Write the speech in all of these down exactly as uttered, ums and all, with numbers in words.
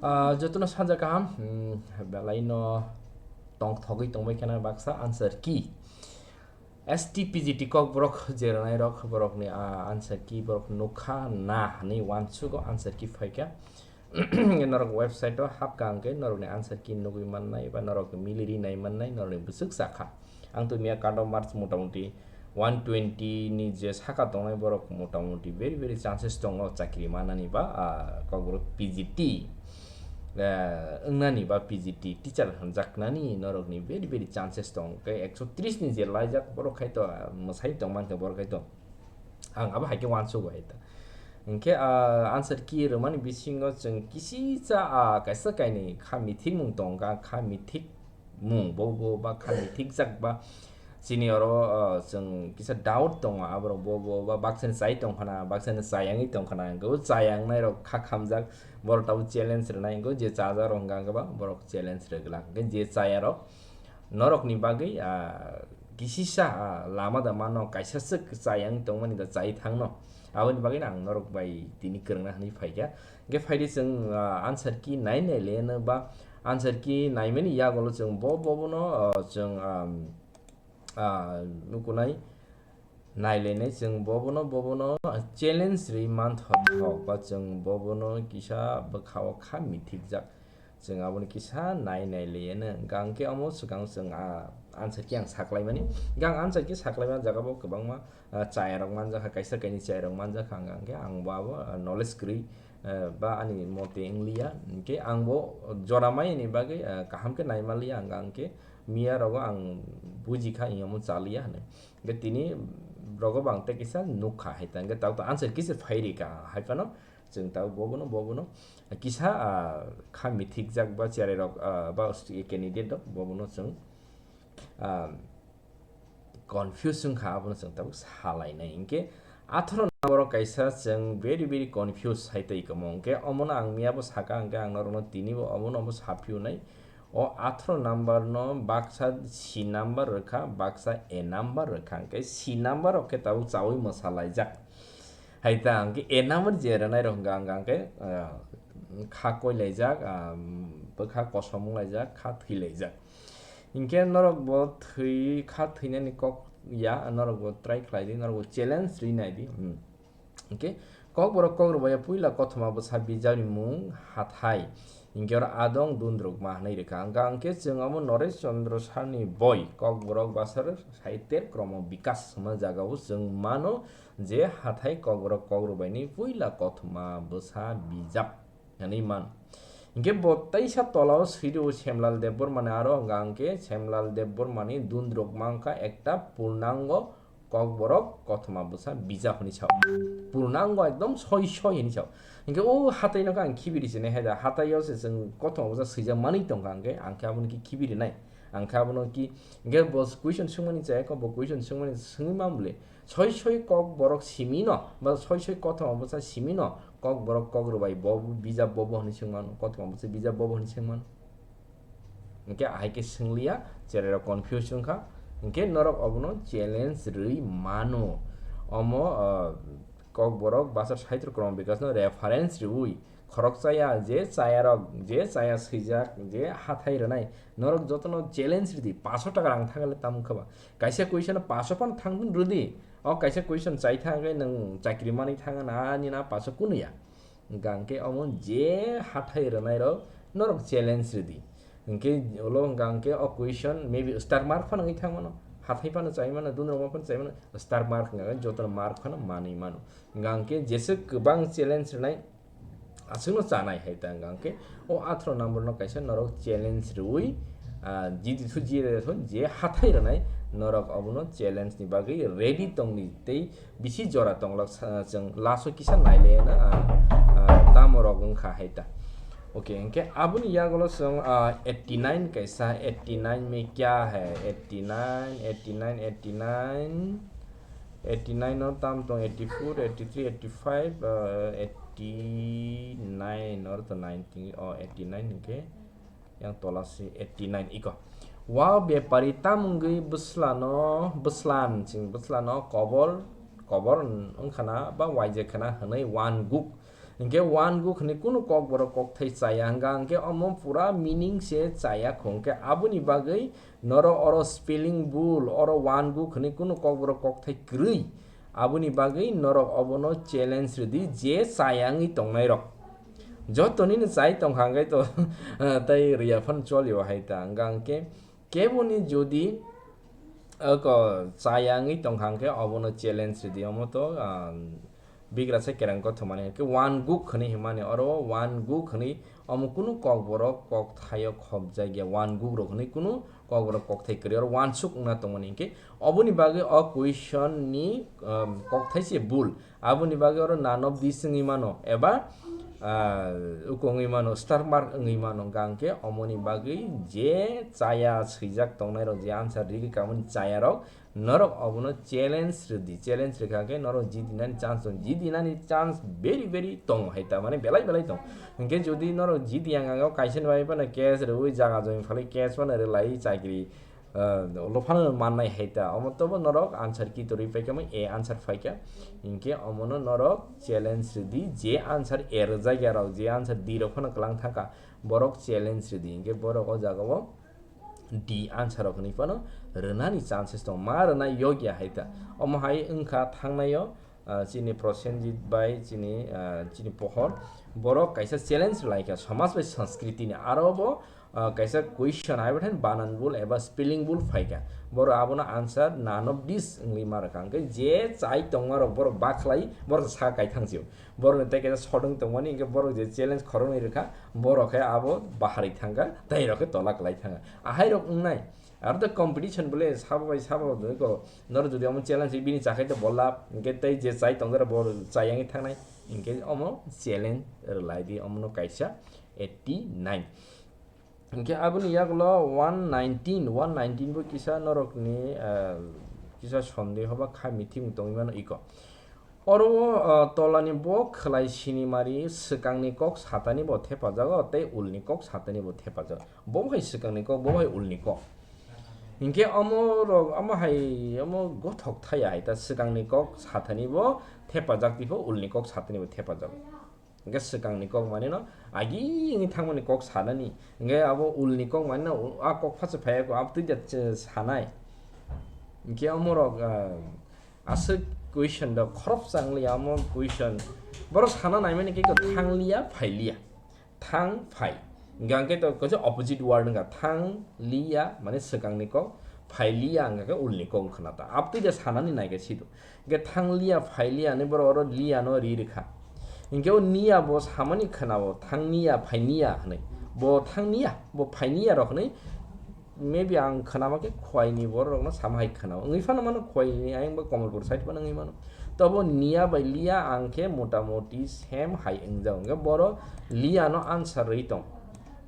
Ah, jotono sanja kaham, hmm, belai no tong thogwi tongbai khana baksa answer key. S T P G T kok borok je rwnai rok, borokni, ah, answer key borok nukha na hwnwi uansugo answer key phaikha. Norok website o hapkha hwnkhe norokni answer key nugwi mannai ba norok miliri nai mannai norokni bwswk sakha. Ang to miya kado March motamuti one twenty ni je saka tongnai borok motamuti very very chances tongo chakri manani ba, ah, kokborok P G T, ah, wngnani ba P G T teacher hwnjaknani norokni very very chances tong. Tei ekso tris ni je laijak borok khai to, ah, mwsai tongmankha borok khai to. Ang abo hai khe uansugo hai ta. Hinkhe, ah, answer key rwmani bisingo chwng kisicha, ah, kaisa kainwi kha mithikmung tongkha, kha mithik mung bo bo ba kha mithikjak ba chini oro, ah, chwng kisa doubt tongo, aborok bo bo ba baksani chai tongkhana, baksani chayangwi tongkhana, hinkhe o chayangnai rok kha khamjak, borok tabuk challenge rwnai, hinkhe je chajakrok hwnkha hwnkhe ba borok challenge rwglak, hinkhe je chayarok norokni bagwi, ah, kisisa, ah, lama da mano kaisa swk chayang tongmani da chai thangno, aboni bagwino ang norok bai tini kwrwngna hwnwi phaikha. Hinkhe phaidi chwng, ah, answer key nai nai le no ba answer key naimani yagulo chwng bo bobono, ah, chwng, ah, ah, nukunai nai le nai chwng bobono bobono challenge rwi manthothok ba chwng bobono kisa bwkha o kha mithikjak. Chwng aboni kisa nai nai le no hwnkha hwnkhe omo swkang chwng, ah, answer key ang saklaimani. Hinkhe ang answer key saklaima jaga bo kwbangma, ah, chayarok manjakha, kaisa kainwi chayarok manjakha, hwnkha hwnkhe ang bo abo, ah, knowledge kwrwi, ah, ba ani mote wngliya. Hinkhe ang bo jora mai ni bagwi, ah, kaham khe nai manliya, hwnkha hwnkhe miya rogo ang bujikha, iyamo chaliya hwnwi. Hinkhe tini rogo bo ang tei kisa nukha hai ta. Hinkhe tabuk to answer key se phai rikha hai phano chwng tabuk bobono bobono kisa, ah, kha mithikjak ba cherai rok, ah, ba candidate rok bobono chwng, ah, confuse wngkha, abono chwng tabuk salainai. Hinkhe atharo number o kaisa chwng very very confuse hai tei kwmo. Hinkhe omono ang miya bo saka, hinkhe ang norokno tini bo omono bo saphiyunai. O atharo number no baksa C number rwkha, baksa A number rwkha, hinkhe C number rok khe tabuk chaui mwsalaijak. Hai ta, hinkhe A number je rwnai rok hwnkha, hwnkha, hinkhe, ah, kha koilaijak, ah, bwkha kosom wnglaijak, kha thwilaijak. Hinkhe norok bo thwi, kha thwinani kok ya, norok bo try khlai di, norok bo challenge rwi nai di. Hmm. Hinkhe Kokborok kok rwbaio puila kothoma bwsa bijapni mung Hathai. Hinkhe oro adong Dundrukma hwnwi rwkha. Hwnkha hinkhe chwng omo Noresh Chandra Sarni boi Kokborok Basar Sahitya Kromo Bikas hwnma jagao chwng mano je Hathai Kokborok kok rwbaini puila kothoma bwsa bijap hwnwi mano. Hinkhe bo teisa tolao swirio Semlal Debbarmani aro hwnkha hinkhe Semlal Debbarmani Dundrukma wngkha ekta purnango Kokborok kothoma bwsa bijap hwnwi sao. Purnango ekdom soi soi hwnwi sao. Hinkhe o Hathai no khe ang khibi ri sinai hai da. Hathai o se chwng kothoma bwsa swijak manwi tongkha hinkhe ang khe abono khe khibi rinai. Ang khe abono khe, hinkhe bo question swngmani chaya kho, bo question swngmani swngwi man bwle. Soi soi Kokborok simi no, ba soi soi kothoma bwsa simi no, Kokborok kok rwbai bo bijap bo bo hwnwi swng mano, kothoma bwsa bijap bo bo hwnwi swng mano. Hinkhe ahai khe swngliya, cherai rok confuse wngkha. Hinkhe norok obono challenge rwi mano. Omo, ah, Kokborok Basar Sahitya Kromo Bikas no reference rwi khoroksa ya je chaya rok, je chaya swijak, je Hathai rwnai, norok jotono challenge ridi, paso taka rang thangale tamo wngkha ba. Kaisa question no paso phano thangphano rwdi. O kaisa question chai thangkhe nwng chakri manwi thangna ani na paso kunu ya. Hwnkha hinkhe omo je Hathai rwnai rok norok challenge ridi. Hinkhe ulo hwnkha hinkhe o question maybe star mark phano wngwi thangmano. Hathai phano chai mano, Dundrukma phano chai mano, star mark hwnkha khe jotono mark phano manwi mano. Hwnkha hinkhe jeswk kwbang challenge rwnai aswkno chanai hai ta hwnkha hinkhe o atharo number no kaisa norok challenge rwui, ah, jidi thu jidi thu je Hathai rwnai norok obono challenge ni bagwi ready tongdi tei bisi jora tonglak sa-, chwng last o kisa nailai na, ah, ah, tamo rok wngkha hai ta. Okay, hinkhe aboni yagulo chwng, ah, eighty nine kaisa, eighty nine mein kya hai, eighty nine, eighty nine, eighty nine, eighty nine no tam tong, eighty four, eighty three, eighty five, ah, eighty nine or to ninety, oh, eighty nine hinkhe yang tola se eighty nine iko. Wow, bepari tam wngwi bwslano, bwslan chwng bwslano kobor, kobor wngkhana ba waijak khana hwnwi wan guk. Hinkhe wanguk hwnwi kunu kokborok kokthai chaya hwnkha, hinkhe omo pura meaning se chaya kho. Hinkhe aboni bagwi norok oro spelling bul, oro wanguk hwnwi kunu kokborok kokthai kwrwi. Aboni bagwi norok obono challenge rwdi je chaya wngwi tongnairok. Jotonino chai tongkha hwnkhe to tei rwya phano cholio hai ta. Hwnkha hinkhe keboni jodi oko chaya wngwi tongkha hinkhe obono challenge rwdi, omo to, ah, bigrasa kereng kothomani hinkhe wanguk hwnwi himani, oro wanguk hwnwi omo kunu kokborok kokthaio khopjakya, wanguk rok hwnwi kunu kokborok kokthai kwrwi, oro wansuk wngna tongmani hinkhe oboni bagwi o question ni, um, kokthai se bul. Aboni bagwi oro none of this wngwi mano, eba, ah, uko wngwi mano, star mark wngwi mano, hwnkha hinkhe omoni bagwi je chaya swijak tongnairok, je answer rikha mani chayarok, norok obono challenge rwdi, challenge rwkha khe norok jidinani chance tongo, jidinani chance very very tongo hai ta, mane belai belai tongo. Hinkhe jodi norok jidiya wngkha khe kaisa ni bagwi phano case rwui jaga joni phalwi case phano rwlai chakri, ah, ulo phano mannai hai ta. Omo tobo norok answer key to rwi paikha, mo A answer phaikha. Hinkhe omono norok challenge rwdi, je answer A rwjakya rok, je answer D rok phano kwlang thangkha, borok challenge rwdi. Hinkhe borok o jagao D answer rok hwnwi phano rwnani chances tongo, ma rwna yokya hai ta. Omo hai wngkha thangnaio, ah, chini Prosenjit bai chini, ah, chini pohor, borok kaisa challenge rwlaikha somaj bai sanskritini, aro bo, ah, kaisa question hai bathani banan bul eba spelling bul phaikha, borok abono answer none of this wngwi ma rwkha, hwnkhe je chai tongmarok borok bakhlai borok sa kai thangsio, borokni tei kaisa sodwng tongmani, hwnkhe borok je challenge khoroknwi rwkha, borok khe abo baharwi thangkha, tei rok khe tola kwlai thangkha. Ahai rok wngnai. Aro tei competition bole sabo bai sabo ko, noro jodi omo challenge bini chakhai tei bo lab, hwnkhe tei je chai tongdara bo chai yangwi thangnai, hwnkhe omo challenge rwlai di, omono kaisa eighty nine. Hwnkhe aboni yagulo one nineteen, one nineteen bo kisa norokni, ah, kisa sondeho ba kha meeting tongwi mano iko. Oro o, ah, tolani bo khwlai sinimari swkangni kok satani bo thepajago tei ulni kok satani bo thepajago. Bo hai swkangni kok, bo hai ulni kok. Hinkhe omo rok, omo hai, omo gothok thaya hai ta, swkangni kok satani bo thepajak, tipo ulni kok satani bo thepajak. Hinkhe swkangni kok manino agi wngwi thangmani kok sanani. Hinkhe abo ulni kok manino, u-, a kok phaso phaiya kho, abo twi da che-, sanai. Hinkhe omo rok, ah, aswk question da khoroksa wng liya, omo question. Borok sana naimani khe kok thangliya, phailiya. Thang phai. Hingkha hingkhe to kaisa opposite word wngkha. Thang liya mane swkangni kok, phai liya hingkha khe ulni kok wngkha na ta. Abtwi de sanani naikhe sido. Hingkhe thang liya, phai liya hinwi borok oro liya no ri rwkha. Hingkhe o niya bo samani khwnao, thang niya, phai niya hinwi. Bo thang niya, bo phai niya rok hinwi maybe ang khwnama khe khwai ni borok rokno sama hai khwnao. Wngwi phano mano khwai ni ayang bo Komolpur side phano wngwi mano. Tobo niya bai liya ang khe mota moti same hai wngjago. Hingkhe boro liya no answer rwi tong.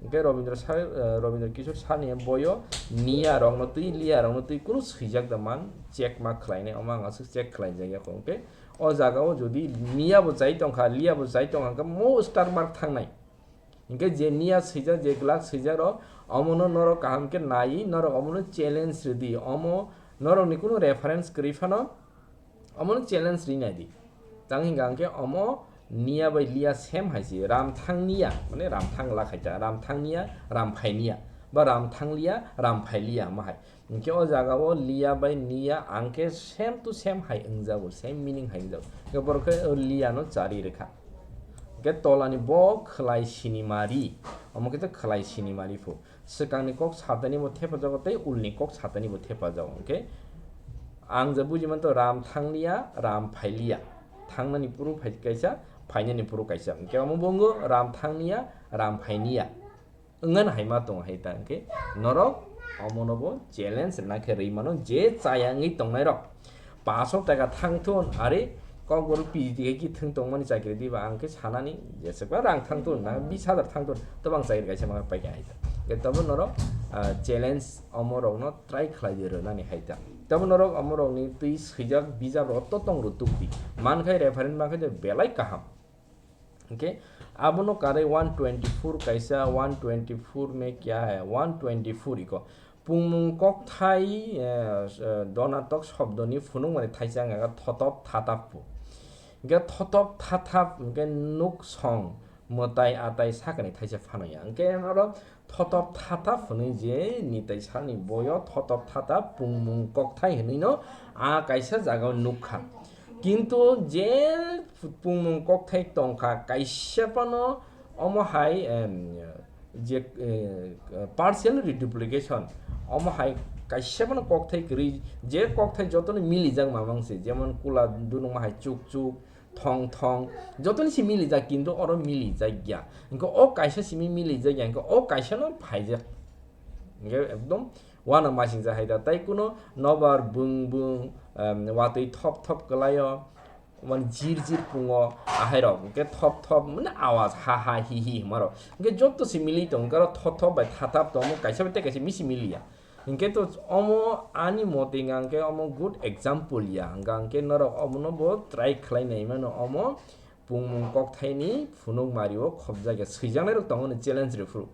Hingkhe Robindra Sar, eh, Robindra Kishore sani boyo niya rokno twi liya rokno twi kunu swijak da man check ma khlainai, omo ang aswk check khlaijak ya kho. Hingkhe o jaga o jodi niya bo chai tongkha, liya bo chai tongkha, hingkhe mo star mark thangnai. Hingkhe je niya swijak, je glak swijak rok, omono norok kaham khe naiwi, norok omono challenge rwdi, omo norokni kunu reference kwrwi phano, omono challenge rwi naidi. Tang hingkha hingkhe omo niya bai liya same hai se, ram thang niya, mane ram thang la khaita, ram thang niya, ram phai niya, ba ram thang liya, ram phai liya, ma hai. Hingkhe o jaga o liya bai niya ang khe same to same hai wngjago, same meaning hai wngjago. Hingkhe borok khe o liya no chari rwkha. Hingkhe tola ni bo khwlai sinimari, omo khe to khwlai sinimari phu. Swkang ni kok satani bo thepajago tei ul ni kok satani bo thepajago. Hingkhe ang je buji manto ram thang liya, ram phai liya. Thangnani phuru phai kaisa, phainani phuru kaisa. Hingkhe omo bo wngo ram thang niya, ram phai niya. Wngna hai ma tongo hai ta hingkhe norok omono bo challenge rwna khe rwi mano je chaya wngwi tongnai rok. Paso taka thang thun ari kokborok P G D hai khe thwng tongmani chakri diba ang khe sanani jeswkma rang thang thun na bis hazar thang thun tobo ang chakri kaisa ma pai kha hai ta. Hingkhe tobo norok, ah, challenge omo rokno try khlai di rwnani hai ta. Tobo norok omo rokni twi swijak bijap rok to tong rw tuk di. Man khai reference man khai je belai kaham. Hingkhe abono karwi one twenty four kaisa, one twenty four mein kya hai, one twenty four iko. Pungmung kokthai, eh, eh, donatok shobdoni phunukmani thaisa wngkha khe thotop thatap phu. Hingke thotop thathap hingke nuk song mwtai atai sakani thaisa phano ya. Hingke oro thotop thathap hwnwi je nitai sani boyo thotop thathap pungmung kokthai hwnwi no a kaisa jaga o nukha. Kintu je pungmung kokthai tongkha kaisa phano omo hai, em, je, eh, partial reduplication, omo hai kaisa phano kokthai kwrwi, je kokthai jotono milijak mamang se, jemon kula dunukma hai chuk chuk, thong thong, jotoni se milijak, kintu oro milijak ya. Hingke o kaisa simi milijak ya, hingke o kaisa no phaijak. Hingke ekdom uanamasingcha hai da, tai kuno nobar bung bung, em, watwi thop thop kwlaio, mani jir jir pungo, ahairok hingke thop thop, mane awaj ha ha hi hi hwnmarok. Hingke joto se mili tongo, hingke oro thop thop bai thathap tongo, kaisa bai tei kaisa misi miliya. Hingke to omo ani mote hingka hingke omo good example ya, hingka hingke norok omono bo try khlai nai mano, omo pungmung kokthaini phunuk mario khobjak ya, swijaknairok tongo ni challenge rw phuru.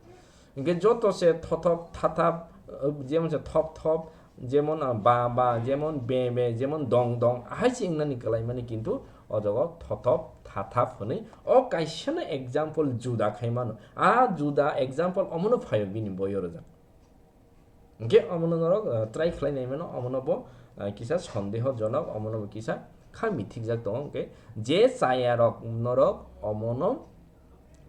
Hingke joto se thothop thathap, eh, jemon se thop thop, jemon, ah, ba ba, jemon be be, jemon dong dong, ahai se wngnani kwlaimani, kintu o jaga thothop thathap hwnwi o kaisano example juda khai mano. A juda example omono phaio bini boyo rwjak. Hingke omono norok, ah, try khlai nai mano, omono bo, ah, kisa sondeho jonok, omono bo kisa kha mithikjak tongo. Hingke je chayarok norok omono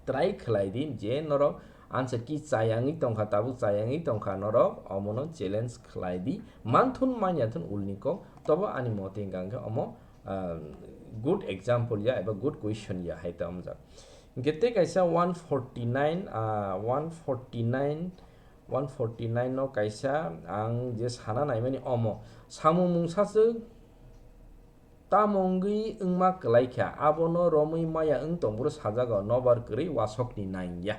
try khlai di, je norok answer key chayangwi tongkha, tabuk chayangwi tongkha, norok omono challenge khlai di, manthun manyathun ulni kok, tobo ani mote hingka hingke omo, ah, good example ya eba good question ya hai ta wngmjak. Hingke tei kaisa one forty nine, ah, one forty nine, one forty nine no kaisa ang je sana naimani omo, samung mungsa swk tamo wngwi wngma kwlai kha, abono romwi maya wng tong phuru sajago, nobar kwrwi wasokni nangya.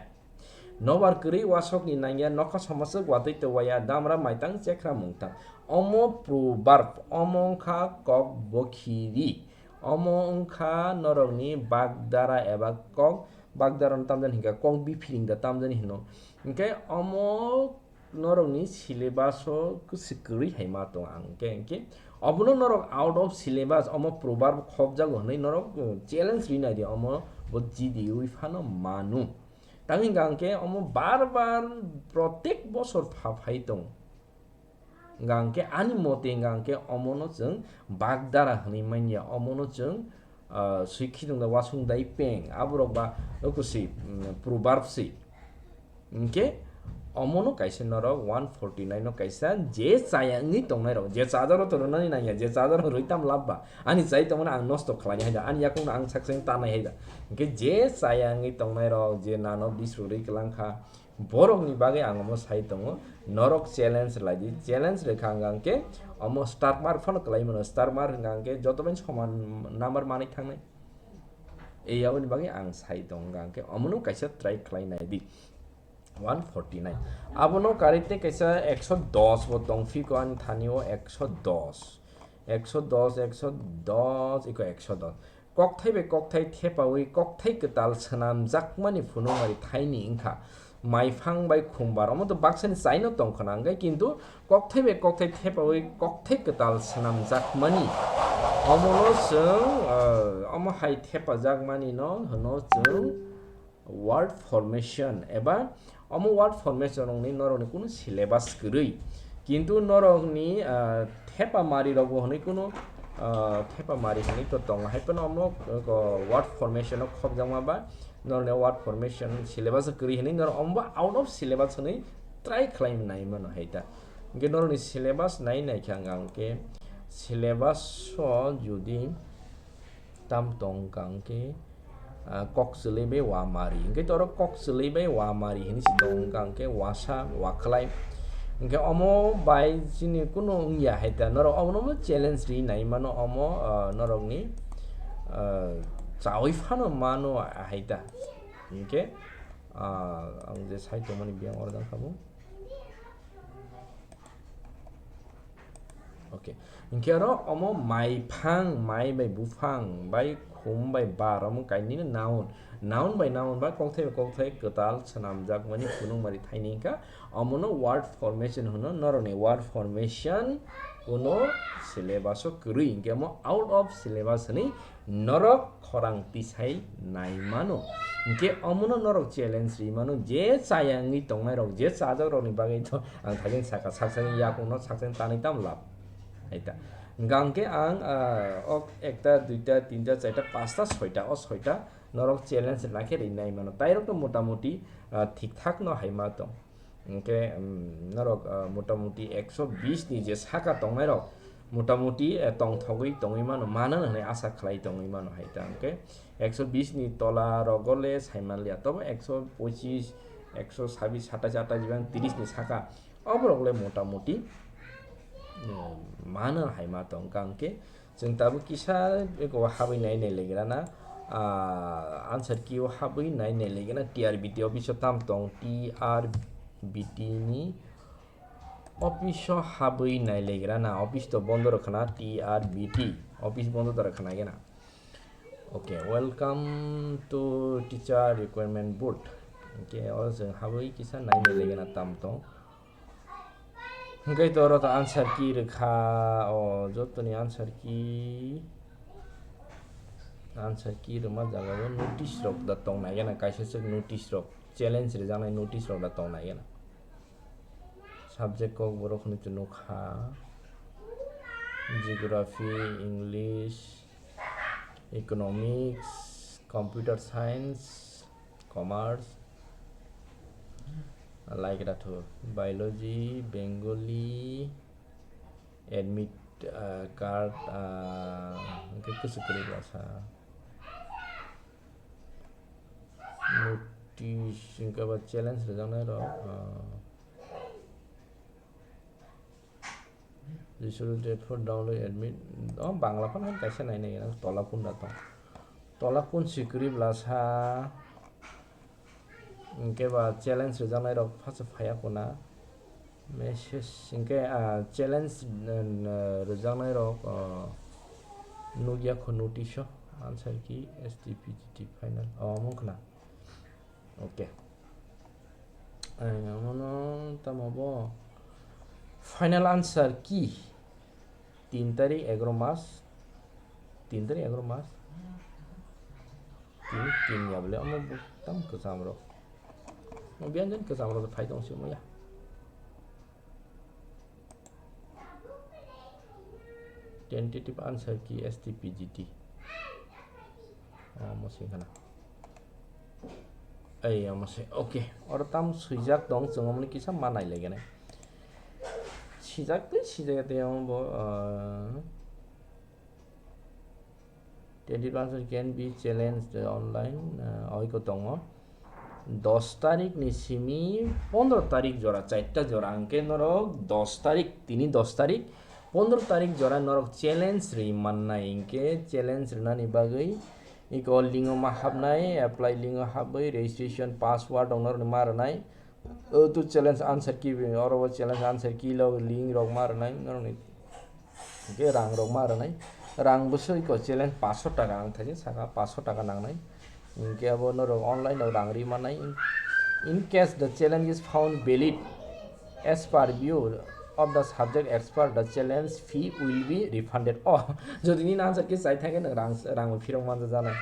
Nobar kwrwi wasokni nangya, nokha somaswk watwi towaya, damra maitang chekra mungtang. Omo proverb, omo wngkha kok bokhiri. Omo wngkha norokni bagdara eba kok, bagdara no tamjani hingkha kok biphiring da tamjani hino. Hingkhe omo norokni syllabus o kwswk kwrwi hai ma tongo ang hingkhe, hingkhe obono norok out of syllabus omo proverb khobjago hwnwi norok, uh, challenge rwi nai di, omo bo jidiwi phano manu. Tamo hingkha hingkhe omo bar bar protek bosor pha phai tongo. Hingkha hingkhe ani mote hingkha hingkhe omono chwng bagdara hwnwi manya, omono chwng, ah, swi khitong da wasung dai peng, aborok ba oko si, mm, proverb si. Hingkhe omono kaisa norok one forty nine no kaisa je chaya wngwi tongnai rok, je chajaro to rwnani nangya, je chajaro rwi tam lab ba, ani chai tongmani ang nosto khlaini hai da, ani yakungno ang sak sak tanai hai da. Hingkhe je chaya wngwi tongnai rok, je nano bisrwrwi kwlang kha, borokni bagwi ang omo sai tongo, norok challenge lai di, challenge rwkha hingkha hingkhe omo star mark phano kwlai mano, star mark hingkha hingkhe joto bai soman number manwi thangnai. Ei aboni bagwi ang sai tongo hingkha hingkhe omono kaisa try khlai nai di. One forty nine. Abono karwi tei kaisa ekso dos bo tong phiko ani thani o ekso dos. Ekso dos, ekso dos, iko ekso dos. Kokthai bai kokthai thepawi kokthai kwtal swnamjakmani phunukmari thaini wngkha. Maiphang bai khumbar, omo to baksani chaino tongkhwna hingkhe, kintu kokthai bai kokthai thepawi kokthai kwtal swnamjakmani. Omono chwng, ah, omo hai thepajakmani no hwno chwng word formation eba omo word formation rokni norokni kunu syllabus kwrwi, kintu norokni, ah, thepa mari rokbo hwnwi kunu, ah, thepa mari hwnwi to tongo, hai phano omo, ah, word formation o khobjakma ba norokni word formation syllabus kwrwi hwnwi norok omo out of syllabus hwnwi try khlai nai mano hai ta. Hingkhe norokni syllabus nai nai khe ang khe syllabus o jodi tam tong kha hingkhe, ah, kok chwlwi bai wamari. Hingkhe to oro kok chwlwi bai wamari hinwi se tong kha hingkhe wasa, wakhlai. Hingkhe omo bai chini kunu wngya hai ta. Norok omono challenge ri nai mano omo, ah, norokni, ah, chawi phano mano hai ta. Hingkhe, ah, ang je sai tongmani biyang oro jang kha bo. Okay. Hinkhe oro omo mai phang, mai bai buphang, bai khum bai bar, omo kainwino noun. Noun bai noun ba kokthai bai kokthai kwtal swnamjakmani phunukmani thani hinkha. Omono word formation hwno, norokni word formation kuno syllabus o kwrwi hinkhe omo out of syllabus hwnwi norok khorang tisai nai mano. Hinkhe omono norok challenge ri mano, je chaya wngwi tongnai rok, je chajak rokni bagwi to ang thaigen saka, sak sak yakungno sak sak tanwi tam lab. Hai ta. Hingkha hingkhe ang, ah, ok ekta, duita, tinta, charta, pasta, soita, o soita norok challenge rwna khe rinai mano. Tai rok to motamoti, ah, thik thak no hai ma tong. Hingkhe, um, norok, ah, motamoti ekso bis ni je saka tongnai rok motamoti, eh, tongthogwi tongwi mano, mano hwnwi asa khlai tongwi mano hai ta. Hingkhe ekso bis ni tola rogo le sai man liya, tobo ekso pochis, ekso sabis, satais, atais, jibang tris ni saka oborok le motamoti, um, mano hai ma tong. Hingkhe chwng tabuk kisa eko habwi nai nai legra na, ah, answer key o habwi nai nai legra na, T R B T office o tam tong, T R B T ni office o habwi nai legra na, office to bondo rwkha na, T R B T office bondo to rwkha na gena. Okay, welcome to teacher requirement board. Okay, o chwng habwi kisa nai nai legra na tam tong. Hingkhe to oro to answer key rwkha, o jotoni answer key, answer key rwma jaga o notice rok da tong nai gana, kaisa swk notice rok, challenge rwjaknai notice rok da tong nai gana. Subject kokborok hwnwi to nukha, geography, English, economics, computer science, commerce, like that ho, biology, Bengali, admit, ah, card, ah, hingkhe kwchwk kwrwi bwsa. Notice hingkhe ba challenge rwjaknai rok, ah, Resource date for download admit. O Bangla phano kaisa nai nai, tola kunda tong. Tola kun sikri blasa. Hingke ba challenge rwjaknai rok phaso phaiya kuna. Message hingke, ah, challenge, eh, rwjaknai rok, ah, nukya kho notice o. Answer key S T P G T final. O, mung khna. Okay. Ang amono tamo bo final answer key tin tarik egaro mas, tin tarik egaro mas, tin, tin ya bole omo bo tam kwcham rok, omo biyan jan kwcham rok phai tong si omo ya. Tentative answer key S T P G T. Omo swi khana. Ei, omo swi. Okay. Oro tam swijak tong, chwng omoni kisa ma nai laiganai. Sijak tei sijak tei omo bo, ah, Twenty percent can be challenged online, ah, oiko tongo. Dos tarik ni simi pondro tarik jora, charta jora, hingke norok dos tarik, tini dos tarik, pondro tarik jora norok challenge ri mannai, hingke challenge rinani bagwi iko link o ma hapnai, apply link o hapwi registration password rok norokni ma rwnai. O tu challenge answer key, oro o challenge answer key lo link rok ma rwnai norokni. Hingke rang rok ma rwnai. Rang bwswk iko challenge paso taka ang thaisa saka paso taka nangnai. Hingke abo norok online o rang ri mannai. In, in case the challenge is found valid as per view of the subject expert, the challenge fee will be refunded. Oh, jodi nini answer key chai thangkhe nwng rang, rang phirok manja janai.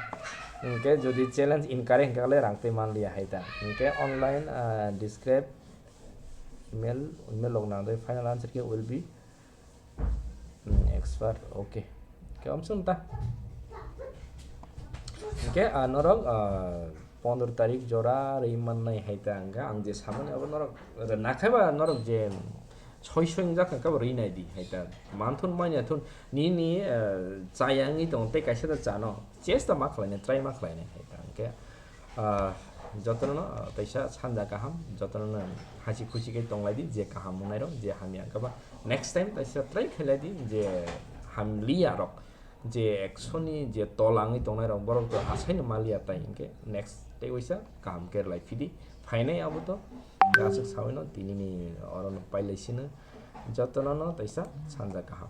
Hingke jodi challenge incorrect hingkhe le rang tei manliya hai ta. Hingke online, ah, describe email, email log nang dai final answer key will be Hmm, expert, okay. Khe omsong ta. Hingke, ah, norok, ah, pondro tarik jora ri mannai hai ta hingke ang je samani abo norok nakhai ba norok je soi soi wngjakha khe bo ri nai di hai ta. Manthun manya thun nini, ah, chaya wngwi tongo tei kaisa ta chano chesta ma khlainai, try ma khlainai hai ta hingke. Ah, jotono, ah, teisa sanja kaham, jotono hasi khusi khe tonglai di, je kaham wngnai rok, je hamya wngkha ba next time teisa try khailai di, je hamliya rok, je ekso ni je tola wngwi tongnai rok, borok to asaino maliya tai hingke next tei waisa kaham khe rwlai phidi phainai abo to aswk sawino tini ni oro no pailai sino jotono no teisa sanja kaham.